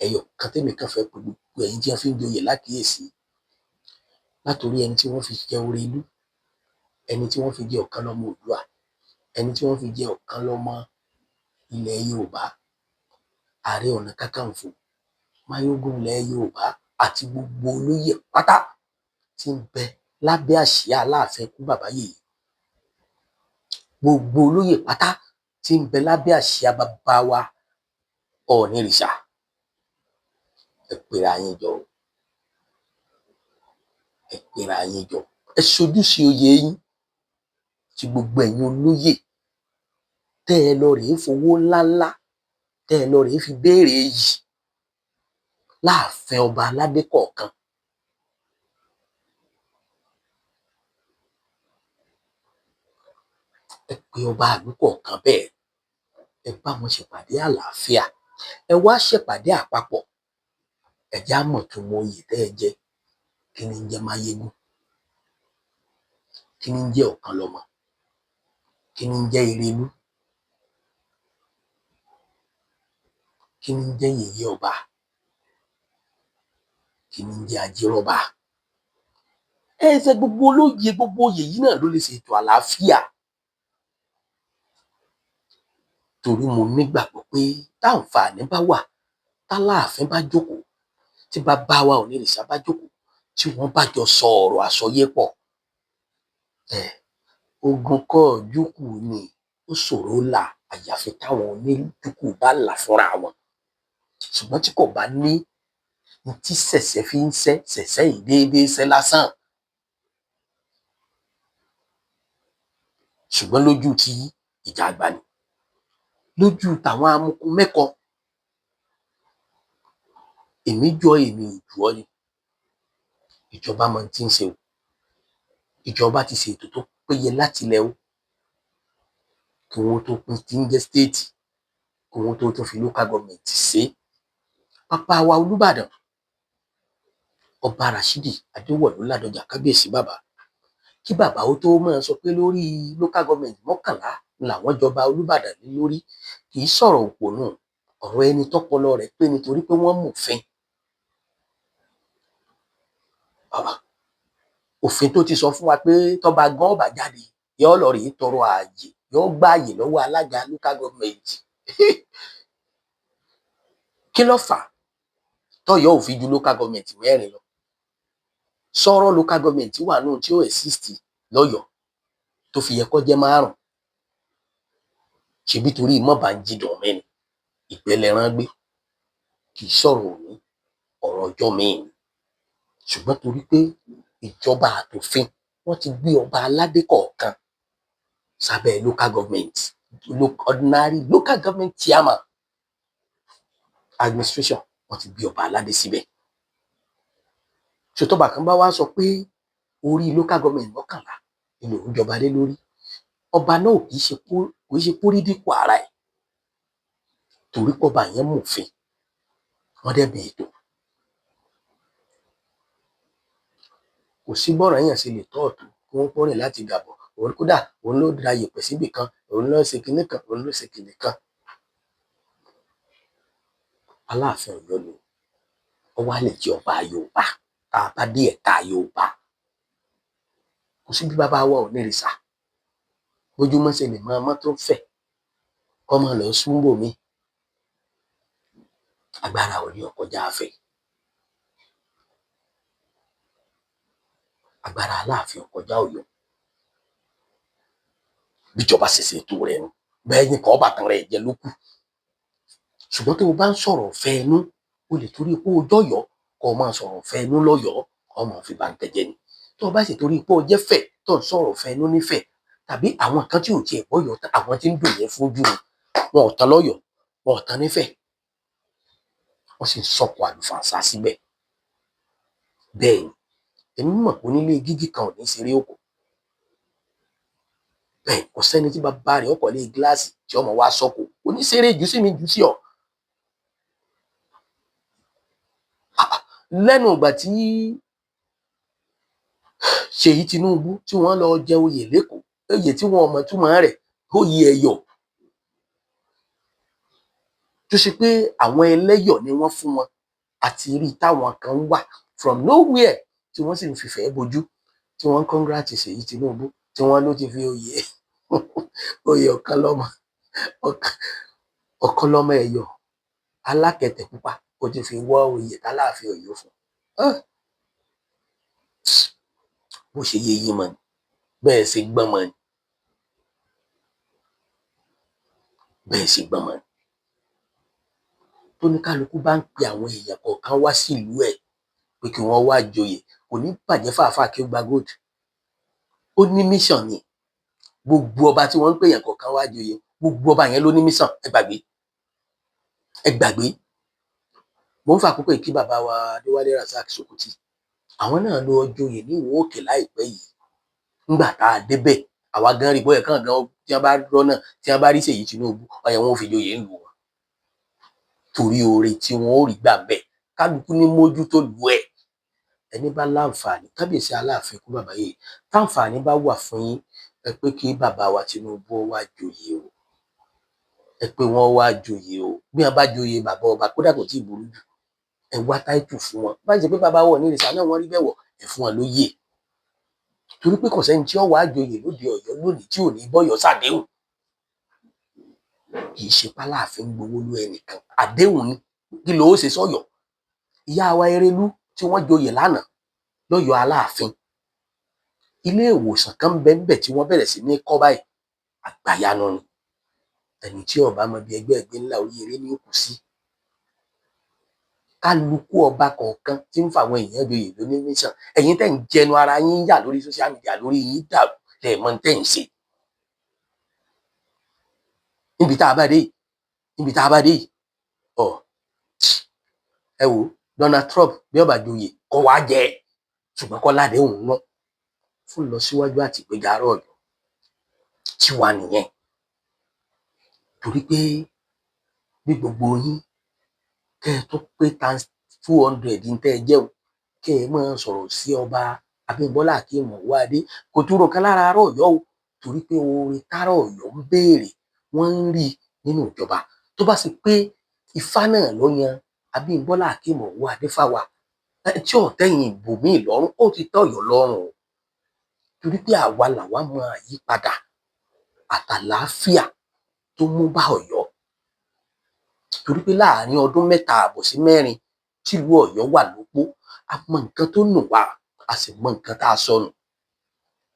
Ẹyọ kan tẹ́mi kan fẹ́ pé gbogbo ẹ̀yin tí wọ́n fi ń joyè lákìyèsí, látòrí ẹni tí wọ́n fi jẹ Orelú, ẹni tí wọ́n fi jẹ ọ̀kan lọ́mọ Oòduà, ẹni tí wọ́n fi jẹ ọ̀kan lọ́mọ ilẹ̀ Yorùbá, Ààrẹ Ọ̀nà Kakanfò, Máyégún ilẹ̀ Yorùbá àti gbogbo olóyè pátá tí ń bẹ lábẹ́ àsíá Aláàfin ikú bàbá yèyé, gbogbo olóyè pátá tí ń bẹ lábẹ́ àsíá bàbá wa Ọ̀ọ̀nirìṣà, ẹ pera yín jọ, ẹ pera yín jọ, ẹ ṣojúṣe oyè yín tí gbogbo ẹ̀yin olóyè tẹ́ ẹ lọ rèé fowó ńláńlá tẹ́ ẹ lọ rèé fi béèrè yìí láàfin ọba aládé kọ̀ọ̀kan. Ẹ pe ọba ìlú kọ̀ọ̀kan bẹ́ẹ̀, ẹ bá wọn ṣèpàdé àlàáfíà, ẹ wá ṣèpàdé àpapọ̀, ẹ já mọ̀ tó mọ oyè tẹ́ ẹ jẹ. Kí ni ń jẹ́ Máyégún? Kí ni ń jẹ́ Ọ̀kanlọ́mọ? Kí ni ń jẹ́ Erelú? Kí ni ń jẹ́ Yèyé Ọba? Kí ni ń jẹ́ Ajírọ́ba? Ẹ ṣe gbogbo olóyè, gbogbo oyè yìí náà ló lè ṣètò àlàáfíà. Torí mo nígbàgbọ́ pé táǹfààní bá wà, tÁláàfin bá jókòó, tí bàbá wa Ọ̀ọ̀nirìṣà bá jókòó, tí wọ́n bá jọ sọ ọ̀rọ̀ àsọyé pọ̀, ogun kọ́ júkù ni ó ṣòro là, àyàfi táwọn oníjúkù bá là fúnra wọn. Ṣùgbọ́n tí kò bá ní tí ṣẹ̀ṣẹ̀ fi ń ṣẹ́, ṣẹ̀ṣẹ̀ yìí déédéé ṣẹ́ lásán. Ṣùgbọ́n lójú ti ìjà àgbà ni, lójú tàwọn amukun mẹ́kọ, èmi jọ èmi ò jù ọ́ ni. Ìjọba mọ tí ń ṣe o. Ìjọba ti ṣe ètò tó péye láti ilẹ̀ o, kí wọ́n tó pín tí ń jẹ́ stéètì, kí wọ́n tó tún fi local government ṣe. Bàbá wa Olúbàdàn, Ọba Rashidi Adéwọ̀lú Ládọjà, kábíyèsí bàbá, kí bàbá ó tó máa sọ pé lórí local government 11 làwọn jọba Olúbàdàn ní lórí, kì í sọ̀rọ̀ òpònú, ọ̀rọ̀ ẹni tọ́pọlọ rẹ̀ pé nítorí pé wọ́n mọ̀fin. Òfin tó ti sọ fún wa pé tọ́ba gan ọba jáde yóò lọ rèé tọrọ ààyè, yóò gbà ààyè lọ́wọ́ alága local government. Kí ló fà á tọ́yọ́ ò fi ju local government 4 lọ? Sọ̀rọ̀ local government wà nù tí ó exist lọ́yọ̀ọ́ tó fi yẹ kó jẹ́ 5. Ṣebí torí mọ́bà ń jí dùn mí ni ìpẹ́lẹ̀rán gbé, kì í sọ̀rọ̀ òní, ọ̀rọ̀ ọjọ́ míì ni. Ṣùgbọ́n torí pé ìjọba àtòfin wọ́n ti gbé ọba aládé kọ̀ọ̀kan sábẹ́ local government, ordinary local government chairman administration, wọ́n ti gbé ọba aládé síbẹ̀. Ṣètọ́ba kan bá wá sọ pé orí local government 11 ni lòun jọba lé lórí, ọba náà kì í ṣe kó kì í ṣe kórí dípò ara ẹ̀, torí pọ́ba yẹn mòfin, wọ́n dẹ̀ bẹ̀ ètò. Kò sí bọ́rọ̀ yẹn ṣe lè tọ́ ọ̀tún kí wọ́n pọ́nrìn láti Gàbọ̀, òun kódà òun ló da yèpẹ̀ síbì kan, òun ló ṣe kinní kan, òun ló ṣe kinní kan. Aláàfin Ọ̀yọ́ ni ó wá lè jẹ́ ọba Yorùbá tá a bá dé ẹ̀ka Yorùbá. Kò sí bí bàbá wa ò ní rìsà bójúmọ́ ṣe lè máa mọ́ tó fẹ̀ kọ́ máa lọ súnbò mi. Agbára ò ní ọkọjá afẹ́. Agbára Aláàfin ọkọjá Ọ̀yọ́. Bíjọba ṣe ṣètò rẹ̀ nu bẹ́ẹ̀ ni kọ́ bàtàn rẹ̀ jẹ́ ló kù. Ṣùgbọ́n tó o bá ń sọ̀rọ̀ ọ̀fẹ́ inú, o lè torí pé o jọ̀yọ́ kó o máa sọ̀rọ̀ ọ̀fẹ́ inú lọ́yọ̀ọ́, kó o máa fi bàǹtẹ̀ jẹ́ ni. Tó o bá sì torí pé o jẹ́ fẹ̀ tó ń sọ̀rọ̀ ọ̀fẹ́ inú nífẹ̀ẹ́, tàbí àwọn kan tí ò tiẹ̀ gbọ́yọ̀ọ́, àwọn tí ń dùn yẹn fojú wọn ò tán lọ́yọ̀ọ́, wọn ò tán nífẹ̀ẹ́, wọ́n sì ń sọ̀kò àlùfàǹsá síbẹ̀. Bẹ́ẹ̀ ni èmi mọ̀ pé onílé gígí kan ò ní ṣeré òkò. Bẹ́ẹ̀ kò sẹ́ni tí bàbá rẹ̀ ọkọ̀ lé gíláàsì tí ọmọ wa sọ̀kò oníṣeré jù sí mi jù sí ọ. Lẹ́nu ìgbà tí Ṣèyí Tinubu tí wọ́n lọ jẹ oyè l'Ékòó, oyè tí wọn ò mọ̀ túmọ̀ rẹ̀, oyè Ẹ̀yọ̀, tó ṣe pé àwọn ẹlẹ́yọ̀ ni wọ́n fún wọn, àti rí táwọn kan wà from nowhere tí wọ́n sì ń fìfẹ́ bojú, tí wọ́n ń congrats Ṣèyí Tinubu, tí wọ́n ló ti fi oyè oyè ọ̀kan lọ́mọ Ẹ̀yọ̀ alákẹ̀tẹ̀ pupa, ó ti fi wọ́ oyè tÁláàfin Ọ̀yọ́ fún. Bó ṣe yé yín mọ́ ni, bẹ́ẹ̀ ṣe gbọ́n mọ́ ni, bẹ́ẹ̀ ṣe gbọ́n mọ́ ni. Tóníkálukú bá ń pe àwọn èèyàn kọ̀ọ̀kan wá sílùú ẹ̀ pé kí wọ́n wá joyè, kò ní bàjẹ́ fàáfàá kí ó gba gold. Ó ní mission ni. Gbogbo ọba tí wọ́n ń pè yàn kọ̀ọ̀kan wá joyè, gbogbo ọba yẹn ló ní mission. Ẹ gbàgbé, ẹ gbàgbé. Mo ń fàkókò yìí kí bàbá wa Adéwálé Razak Sokoti, àwọn náà lọ joyè ní Ìwó Òkè láìpẹ́ yìí. Ńgbà tá a débẹ̀, àwa gan rí bóyá kàn gan tí wọ́n bá rọ́nà, tí wọ́n bá rí Ṣèyí Tinubu, ọyẹ wọn ò fi joyè ńlù wọn, torí oore tí wọn ó rí gbà bẹ́ẹ̀. Kálukú ní mójútó lu ẹ̀. Ẹni bá láǹfààní, kábíyèsí Aláàfin kú bàbá yìí, táǹfààní bá wà fún yín, ẹ pé kí bàbá wa Tinubu wá joyè o, ẹ pé wọ́n wá joyè o. Bí wọ́n bá joyè bàbá ọba, kódà kò tí ì burú jù, ẹ wá táìtù fún wọn. Bá ṣe pé bàbá wọ̀ ní ìrìsà náà wọ́n rí bẹ́ẹ̀ wọ̀, ẹ fún wọn lóyè, torí pé kò sẹ́ni tí ó wàá joyè lóde Ọ̀yọ́ lónìí tí ò ní bọ́yọ̀ sàdéhùn. Kì í ṣe pálàfin gbowó lú ẹnìkan, àdéhùn ni. Kí ló ó ṣe sọ́yọ́? Ìyá wa Erelú tí wọ́n joyè lánàá lọ́yọ̀ọ́ Aláàfin, ilé ìwòsàn kan bẹ́ẹ̀ tí wọ́n bẹ̀rẹ̀ sí ní kọ́ báyìí, àgbàyanu ni. Ẹni tí ó bá mọ bí ẹgbẹ́ ẹgbẹ́ ńlá orí eré ní òkú sí. Kálukú ọba kọ̀ọ̀kan tí ń fa àwọn èèyàn joyè ló ní mission. Ẹ̀yin tẹ́ ń jẹnu ara yín yà lórí social media, lórí yín dàrú, lẹ́ẹ̀ mọ̀ tẹ́ ń ṣe. Níbi tá a bá dé yìí, níbi tá a bá dé yìí, ọ ẹ wo Donald Trump bí ó bá joyè kọ́ wá jẹ, ṣùgbọ́n kọ́ ládéhùn náà fún lọ síwájú àti ìgbéga ará Ọ̀yọ́ tiwa nìyẹn. Torí pé bí gbogbo yín kẹ́ ẹ tó pé times 200 ní tẹ́ ẹ jẹun, kẹ́ ẹ máa sọ̀rọ̀ sí ọba Abímbọ́lá Akeem Ọwọ́adé, kò dúró kan lára ará Ọ̀yọ́ o, torí pé oore tárá Ọ̀yọ́ ń béèrè wọ́n ń rí nínú ìjọba. Tó bá sì pé Ifá náà ló yan Abímbọ́lá Akeem Ọwọ́adé fáwa tí ò tẹ̀yìn ibòmíì lọ́rùn, ó ti tẹ́ Ọ̀yọ́ lọ́rùn o, torí pé àwa làwa mọ àyípadà àtàlàáfíà tó mú bá Ọ̀yọ́. Torí pé láàrin ọdún 3.5 sí 4 tìlú Ọ̀yọ́ wà lópó, a mọ nǹkan tó nù wá, a sì mọ nǹkan tá a sọnù.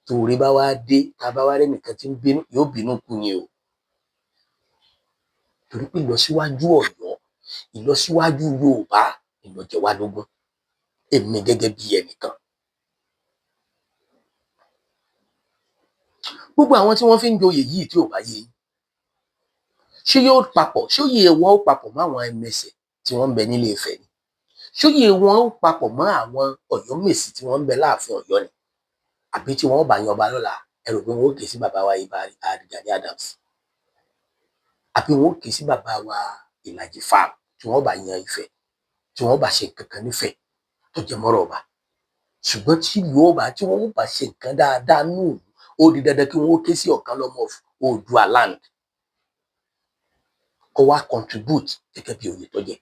Torí bá wá dé, tá a bá wá rẹ́nìkan tí ń bínú, yóò bínú kú ni o. Torí pé ìlọsíwájú Ọ̀yọ́, ìlọsíwájú Yorùbá ìlọ jẹ wá lógún, èmi gẹ́gẹ́ bí ẹnìkan. Gbogbo àwọn tí wọ́n fi ń joyè yìí tí ò bá yé yín, ṣé yóò papọ̀, ṣé òye wọn ó papọ̀ mọ́ àwọn ẹmẹsẹ̀ tí wọ́n ń bẹ nílé Ifẹ̀ ni? Ṣóyè wọn ó papọ̀ mọ́ àwọn Ọ̀yọ́mèsì tí wọ́n ń bẹ láàfin Ọ̀yọ́ ni, àbí tí wọ́n bá yan ọba lọ́la, ẹ rò pé wọn ó ké sí bàbá wa Ìbà Gani Adams, àbí wọn ó ké sí bàbá wa Ìlàjì Fáàm tí wọ́n bá yan Ifẹ̀, tí wọ́n bá ṣe nǹkan kan nífẹ̀ẹ́ tó jẹ mọ́rọ̀ ọba? Ṣùgbọ́n tí ìlú ọba tí wọ́n bá ṣe nǹkan dáadáa nù, ó di dandan kí wọ́n ó ké sí ọ̀kan lọ́mọ of Oòduà land kó wá contribute gẹ́gẹ́ bí oyè tó jẹ.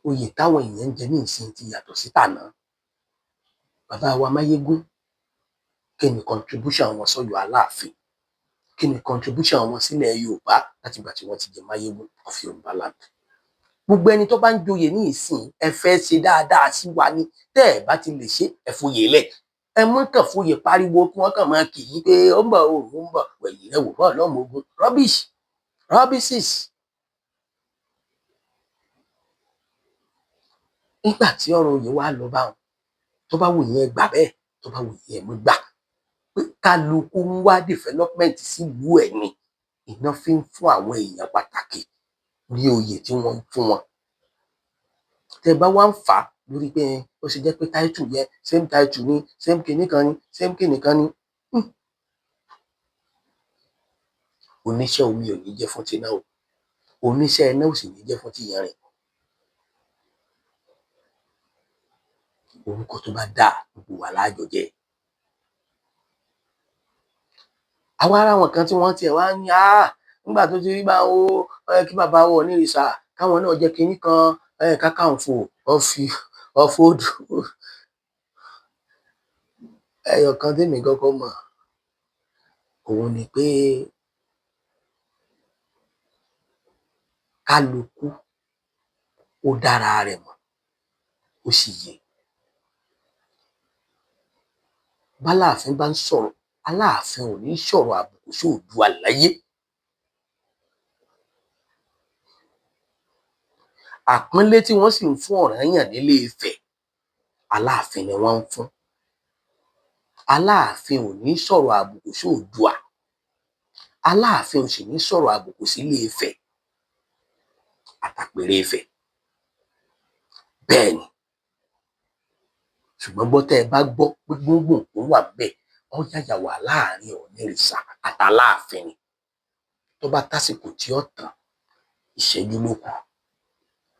Oyè táwọn èèyàn ń jẹ ní ìsìn ti yàtọ̀ sí tàná. Bàbá wa Máyégún, kí ni contribution wọn sọ́yọ́ Aláàfin? Kí ni contribution wọn sílẹ̀ Yorùbá láti ìgbà tí wọ́n ti jẹ Máyégún of Yorùbá land? Gbogbo ẹni tó bá ń joyè ní ìsìn, ẹ fẹ́ ṣe dáadáa sí wa ni. Tẹ́ ẹ bá ti lè ṣe, ẹ foyè lẹ̀. Ẹ mọ́ kàn foyè pariwo kí wọ́n kàn máa kì í pé ó ń bọ̀, ó ń bọ̀, wẹ̀yìn rẹ wò bọ́ lọ́mọ ogun. Rubbish, rubbishes. Nígbà tí ọ̀rọ̀ oyè wa lọ báwọn, tó bá wù yín ẹ gbà bẹ́ẹ̀, tó bá wù yín ẹ mọ́ gbà, pé kálukú ń wá development sílùú ẹ̀ ni iná fi ń fún àwọn èèyàn pàtàkì ní oyè tí wọ́n ń fún wọn. Tẹ́ bá wá ń fà á lórí pé ó ṣe jẹ́ pé title yẹn, same title ni, same kinní kan ni, same kinní kan ni, oníṣẹ́ omi ò ní jẹ́ fún tiná o, oníṣẹ́ iná ò sì ní jẹ́ fún tìyanrìn. Orúkọ tó bá dáa gbogbo wa láàjọ jẹ́. Àwa ará wọn kan tí wọ́n tiẹ̀ wá ní, nígbà tó ti rí bá o, ó yẹ kí bàbá wọn Onírìṣà káwọn náà jẹ́ kinní kan, Kakanfò ọ̀fọ̀ odù. Ẹyọ kan tèmi kọ́kọ́ mọ̀ òun ni pé kálukú ó dára rẹ̀ mọ̀, ó sì yé. Báláàfin bá ń sọ̀rọ̀, Aláàfin ò ní sọ̀rọ̀ àbùkù sí Oòduà láyé. Àpọ́nlé tí wọ́n sì ń fún Ọ̀rànyàn nílé Ifẹ̀, Aláàfin ni wọ́n ń fún. Aláàfin ò ní sọ̀rọ̀ àbùkù sí Oòduà. Aláàfin ò sì ní sọ̀rọ̀ àbùkù sí Ilé Ifẹ̀ àtàpèrè Ifẹ̀. Bẹ́ẹ̀ ni. Ṣùgbọ́n gbọ́, tẹ́ ẹ bá gbọ́ pé gbóngbòngbò wà bẹ́ẹ̀, ó yàyà wà láàrin Ọ̀nìrìṣà àtàláàfin ni. Tó bá tásìkò tí ó tán, ìṣẹ́jú ló kù,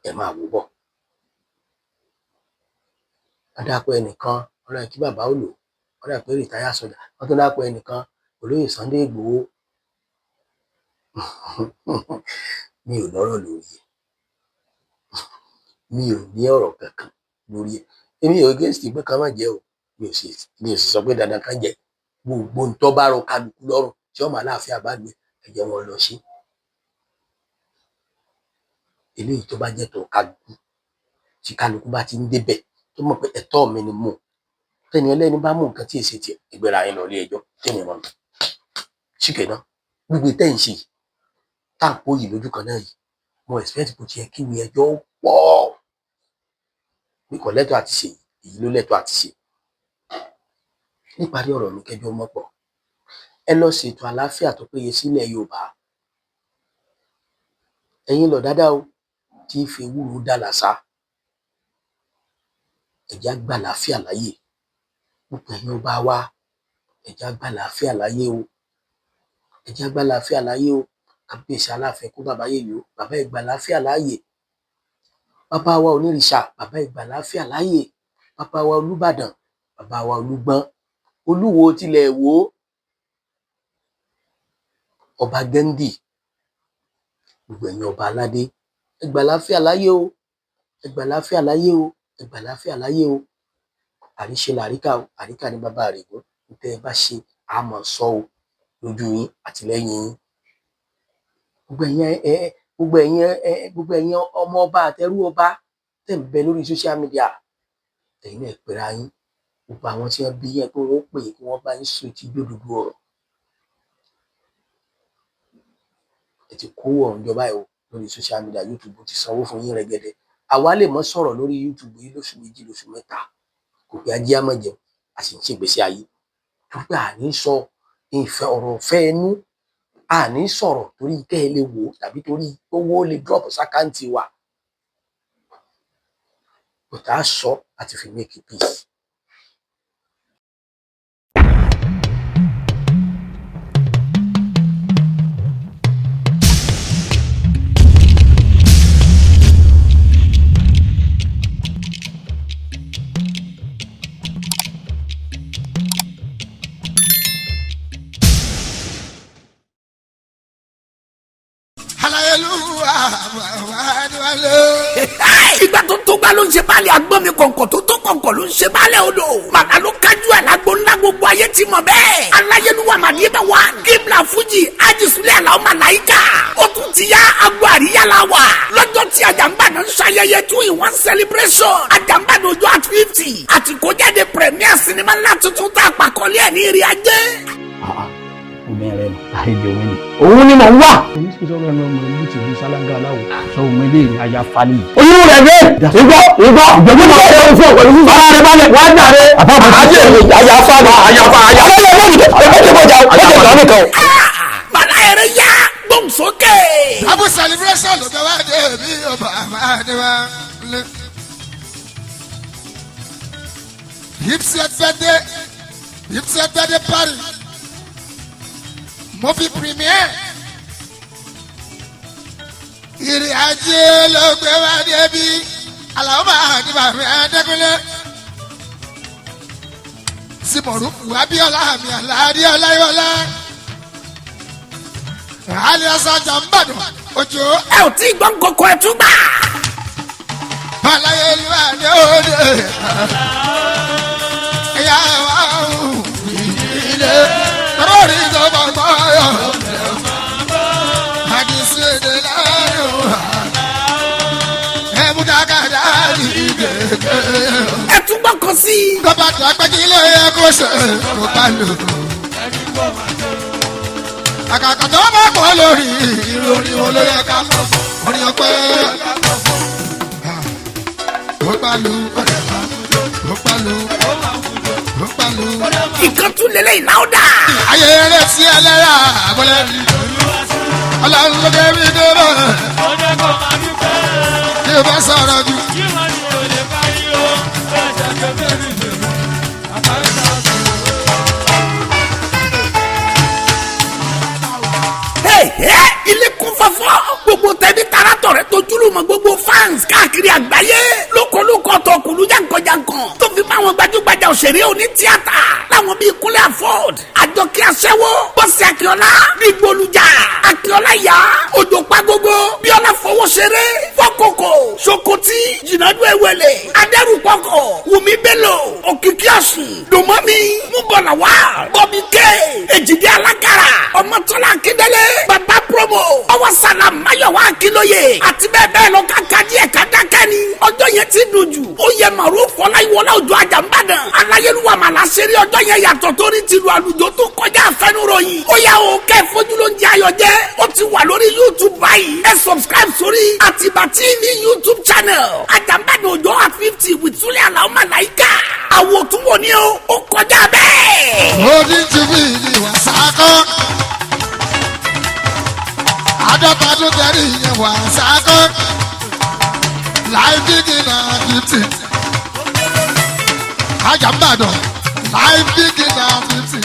ẹ máa wò bọ̀. Wọ́n dákọ̀ ẹnìkan, ọlọ́run kí bàbá ó lò, wọ́n dà pé rìtáyà sójà. Wọ́n tún dákọ̀ ẹnìkan, olóyè Sunday Igboho. Mi ò lọ́rọ̀ lórí ẹ̀. Mi ò ní ọ̀rọ̀ kankan lórí ẹ̀. Èmi ò against pé ká má jẹ́ o. Mi ò sì sọ pé dandan ká jẹ́. Gbogbo ohun tó bá rọ kálukú lọ́rùn tí ọmọ Aláàfin àbálùú ẹ jẹ́ wọn lọ sí. Eléyìí tó bá jẹ́ tó kálukú, tí kálukú bá ti ń débẹ̀ tó mọ̀ pé ẹ̀tọ́ mi ni mò ń. Tẹ́ni ẹlẹ́ni bá mú nǹkan tí èsì tiẹ̀, ìgbéra yín lọ ilé ẹjọ́, tẹ́ni mọ̀. Ṣìkẹ̀ náà, gbogbo tẹ́ ń ṣe yìí, tá à ń pò yìí lójú kan náà yìí, mo expect kò tiẹ̀ kí ìwé ẹjọ́ pọ̀. Pé kò lẹ́tọ̀ọ́ àti ṣe, èyí ló lẹ́tọ̀ọ́ àti ṣe. Níparí ọ̀rọ̀ mi, kẹjọ mọ́ pọ̀. Ẹ lọ ṣètò àlàáfíà tó péye sílẹ̀ Yorùbá. Ẹ̀yin lọ dáadáa o, tí ń fi ewúro dá làṣà. Ẹ jẹ́ á gbà àlàáfíà láyè. Gbogbo ẹ̀yin ọba wa, ẹ jẹ́ á gbà àlàáfíà láyè o. Ẹ jẹ́ á gbà àlàáfíà láyè o. Kábíyèsí Aláàfin kú bàbá yèyó, bàbá ẹ gbà àlàáfíà láàyè. Bàbá wa Onírìṣà, bàbá ẹ gbà àlàáfíà láàyè. Bàbá wa Olúbàdàn, bàbá wa Olúgbọ́n, Olúwo tilẹ̀ Ìwó, Ọba Gẹ́ńdì, gbogbo ẹ̀yin ọba aládé, ẹ gbà àlàáfíà láyè o. Ẹ gbà àlàáfíà láyè o. Ẹ gbà àlàáfíà láyè o. Àríṣe làríkà o, àríkà ni bàbá àrègún. Tẹ́ ẹ bá ṣe, a máa sọ o lójú yín àti lẹ́yìn yín. Gbogbo ẹ̀yin ẹ gbogbo ẹ̀yin ẹ gbogbo ẹ̀yin ọmọ ọba àtẹrú ọba tẹ́ ń bẹ lórí social media, ẹ̀yin náà pera yín. Gbogbo àwọn tí wọ́n bí yẹn pé wọ́n pè é kí wọ́n bá yín sọ etí gbódòdó ọ̀rọ̀. Ẹ ti kó ọ̀run jọba ẹ̀ o lórí social media. YouTube ti sanwó fún yín rẹ́gẹ́dẹ́. Àwa lè mọ́ sọ̀rọ̀ lórí YouTube yìí lóṣù méjì, lóṣù mẹ́ta, kò pé ajé á mọ̀ jẹun, a sì ń ṣègbésí ayé. Torí pé àní sọ ìfẹ́ ọ̀rọ̀ fẹ́ ẹnu, àní sọ̀rọ̀ torí kẹ́ ẹ lè wò ó tàbí torí owó lè drop s'account wa. But a sọ àti fi make peace. Ìgbà tó tó gbá ló ń ṣe báàlẹ̀, agbọ́n mi kọ̀ǹkọ̀ tó tó kọ̀ǹkọ̀ ló ń ṣe báàlẹ̀ odò. Màdà ló kájú ẹ̀ lágbo ńlá, gbogbo ayé ti mọ̀ bẹ́ẹ̀. Aláyélúwà Màdìbà wa Kíbla Fújì Ajísúlẹ̀ Àlàó Màláìkà. Ó tún ti yá, agbo àríyá la wà. Lọ́jọ́ tí Àjàmbàdàn ń ṣayẹyẹ two in one celebration. Àjàmbàdàn ojú at 50. Àti kó jáde premier sinimá ńlá tuntun tá a pàkọ́lé ẹ̀ ní ìrìn ajé. Obìnrin rẹ nù àìdè òun ni. Òun ni mò ń wà. Oníṣòwò ẹnu ọmọ ìlú ti di sálángà aláwọ sọ òun ilé ní aya fali. Oyún rẹ̀ dé. Ìgbọ́ ìgbọ́ ìgbọ́ ìgbọ́ ìgbọ́ fún ọ̀pẹ̀lú fún. Ara rẹ̀ balẹ̀ wá dàrẹ́. Àjẹ́ àyàfa àyàfa àyàfa. Àyàfa nìkan. Bàlá ẹ̀rẹ̀ yá gbóhùn sókè. Abu celebration ló gbé wá dé bí ọba àmàdé wa lé. Hipset birthday, Hipset birthday party, movie premiere. Ìrìn ajé ló gbé wá dé bí Àlàó máa ní bàmí Adékúnlé. Simọ̀rúfù Abíọ́lá àmì Àlàdé Ọláyíwọlá. Alias Ajambado Ojo. Ẹ ò tí ì gbọ́n kókó, ẹ tún gbà. Aláyélúwà ní òde. Ìyá wa ò ilé. Lórí ìjọba gbọ́yọ̀. Àdìsí èdè láàyò. Ẹ̀mú dákàdá ní ìgbèkè. Ẹ tún gbọ́ kan sí i. Bàbá tó agbẹ́jì ilé yẹ kó ṣe kó bá lò. Àkàkà tó bá pọ̀ lórí ìròyìn wo ló yẹ ká lọ orin ọpẹ́. Ó bá lu, ó bá lu, ó bá lu. Ìkan tún lélẹ̀ ìlàódà. Ayé eré tí ẹlẹ́yà àbọ̀lẹ̀. Ọlọ́run ló dé mi dé bọ̀. Kí o bá sọ̀rọ̀ jù. Hey, hey, ilé kún fọ́fọ́, gbogbo tẹ̀bí tara tọ̀rẹ́ tojúlùmọ̀, gbogbo fans káàkiri àgbáyé, lókolókó tọkùlù jankan-jankan tó fi bá àwọn gbajúgbajà òṣèré oní tíátà láwọn bíi Kúnlé Afod, Àjọkẹ́ Aṣẹ́wó, Bọ́sẹ̀ Akínọlá, Dìgbòlùjà Akínọlá, Ìyá Òjò Pàgógó, Bíọ́lá Fọwọ́ṣeré, Fọkòkò Sokoti, Jìnnàdú Ewele, Adẹ́rùpọ̀kọ̀, Wùmí Bello, Òkìkí Ọ̀sùn, Dòmọ́mi, Múbọ̀làwà, Bọ́bí K, Èjìdí Alákàrà, Ọmọtọ́lá Akíndélé, Bàbá Promo, Ọwọ́ Sàlám, Máyọ̀wá Akínlóye àti bẹ́ẹ̀ bẹ́ẹ̀ lọ. Káka díẹ̀ ká dákẹ́ ni ọjọ́ yẹn ti dùn jù. Ó yẹ màrú Fọláyíwọlá Òjò Àjàmbàdàn aláyélúwà màlá ṣeré ọjọ́ yẹn yàtọ̀ torí tìlú àlùjọ tó kọjá àfẹnuròyìn. Ó yà ó kẹ́ fojú ló ń jẹ ayọ̀ jẹ́. Ó ti wà lórí YouTube báyìí. Ẹ subscribe sórí Àtìbà TV YouTube channel, Àjàmbàdàn Òjò at 50 with Súlẹ̀ Àlàó Màláìka. Àwòtúnwò ni ó kọjá bẹ́ẹ̀. Ó ní tìbí ní wàsákọ́. 50 ọdún tẹ̀rí ìyẹn wàsákọ́. Láì bíkì náà 50. Àjàmbàdàn láì bíkì náà 50.